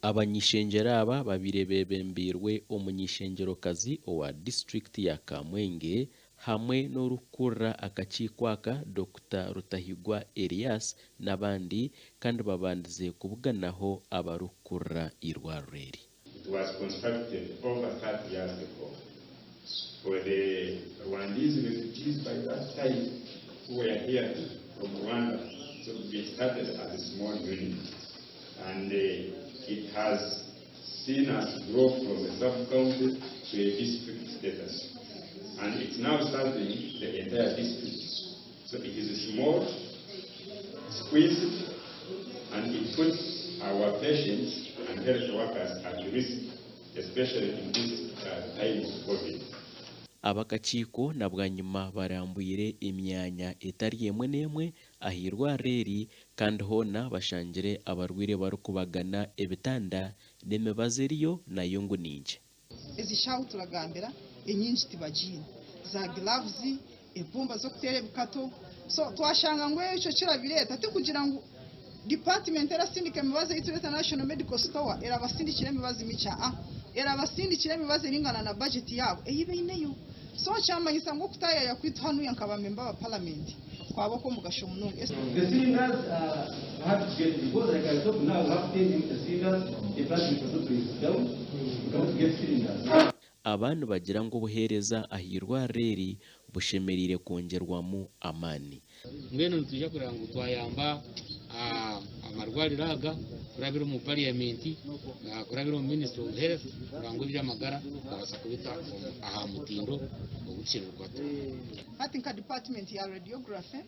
Abany'ishengyero aba babaire bebembeirwe omuny'eishengyerokazi owa disiturikiti ya Kamwenge hamwe n'orikukurira akakiiko aka, Dokita Rutahigwa Erias n'abandi kandi babandize kubuganaho abarikukurira eirwariro eri. It was constructed over 30 years ago for the Rwandese refugees by that time who were here from Rwanda. So it started as a small unit and it has seen us grow from a sub-county to a district status. And it's now serving the entire district. So it is small, squeezed, and it puts our patients and health workers at risk, especially in this time of COVID. Abakakiiko na bwanyima barambwire emyanya etari emwe n'emwe ah'eirwariro eri kandi hoona bashangire abarwaire barikubagana ebitanda n'emibazi eriyo nayo ngu ninkye. Ezi shaaho turagambira enyingi tibagiine za gloves, empumba z'okuteera ebikato. So twashanga ngu ekyo kirabireeta tikugira ngu department erasindika emibazi ei tureeta National Medical Store erabasindikira emibazi mikye, aa, erabasindikira emibazi eringana na budget yaabo ei baineyo. So kyamanyisa ngu okutaayaya kwaitu hanuya nka bamemba ba paramenti kwaba okw'omugasho munonga. The cylinders are hard to get because, like I talk now, we have 10 empty cylinders. The plant infrastructure is down. We cannot get cylinders. Aba nibagira ngu obuheereza ah'eirwariro eri bushemereire kwongyerwamu amaani. Mbwenu nitwija kureba ngu twayamba amarwariro aga kurabira omu parliament, kurabira omu Ministry of Health, kureba ngu eby'amagara babaasa kubita aha mutindo ogu tushemereire kuba turiho. Hati nka department ya radiography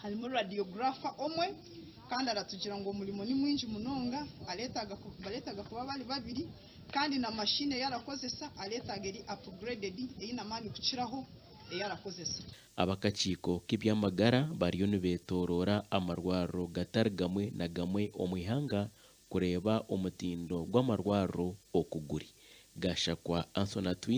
harimu radiographer omwe kandi aratugira ngu omurimo ni mwingi munonga, bareetaga kuba bari babiri, kandi na mashine ei arakozesa areetaaga eri upgraded eine amaani kukiraho ei arakozesa. Abakakiiko k'eby'amagara bariyo nibeetooroora amarwariro gatari gamwe na gamwe omu ihanga kureeba omutindo gw'amarwariro oku guri. Gashakwa Anthony Atwine.